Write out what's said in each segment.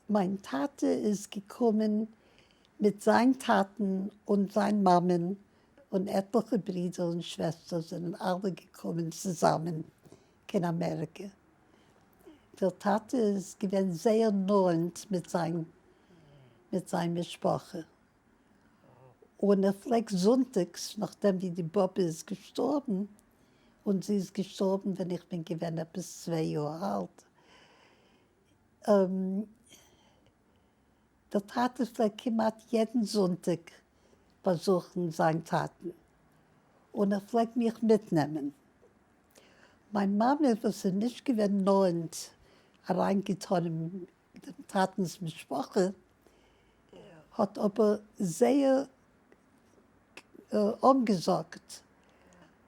מיין טאטע איז געקומען מיט זיין טאטן און זיין מאמען און עטליכע ברידער און שוועסטער זענען אלע געקומען צוזאמען קיין אמעריקע. דער טאטע איז געווען זייער נאענט מיט זיין מיט זיין משפחה, און ער פלעגט זונטאגס נאכדעם ווי די באבע איז געשטארבן, און זי איז געשטארבן ווען איך בין געווען עפעס 2 יאר אלט, דער טאטע פלעגט כמעט יעדן זונטאג באזוכן זיין טאטן, און ער פלעגט מיך מיטנעמען. מיין מאמע וואס איז נישט געווען נאענט אריינגעטאן אין דעם טאטנ'ס משפחה, האט אבער זייער אנגעזאגט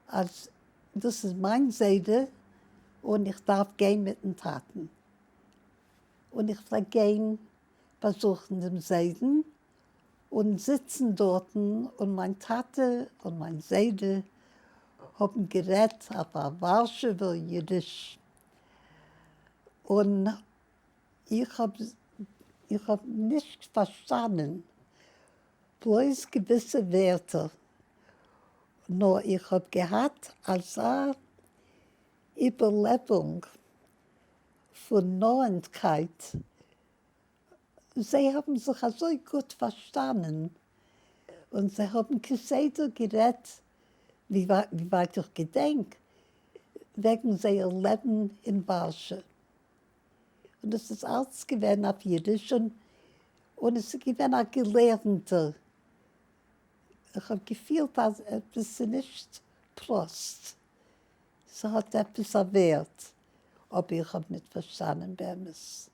אז דאס איז מיין זיידע און איך דארף גיין מיטן טאטן. און איך פלעג גיין באזוכן דעם זיידן און זיצן דארטן, און מיין טאטע און מיין זיידע האבן גערעדט אויף א ווארשעווער אידיש, און איך האב איך האב נישט פארשטאנען בלויז געוויסע ווערטער, נאר איך האב געהאט אזא איבערלעבונג פון נאענטקייט, זיי האבן זיך אזוי גוט פארשטאנען, און זיי האבן כסדר גערעדט, ווי ווייט איך געדענק, וועגן זייער לעבן אין ווארשע. און דאס איז אלץ געווען אויף אידיש, און עס איז געווען א געלערנטער, איך האב געפילט אז עפעס איז נישט פראסט, ס'האט עפעס א ווערט, אבער איך האב ניט פארשטאנען באמת.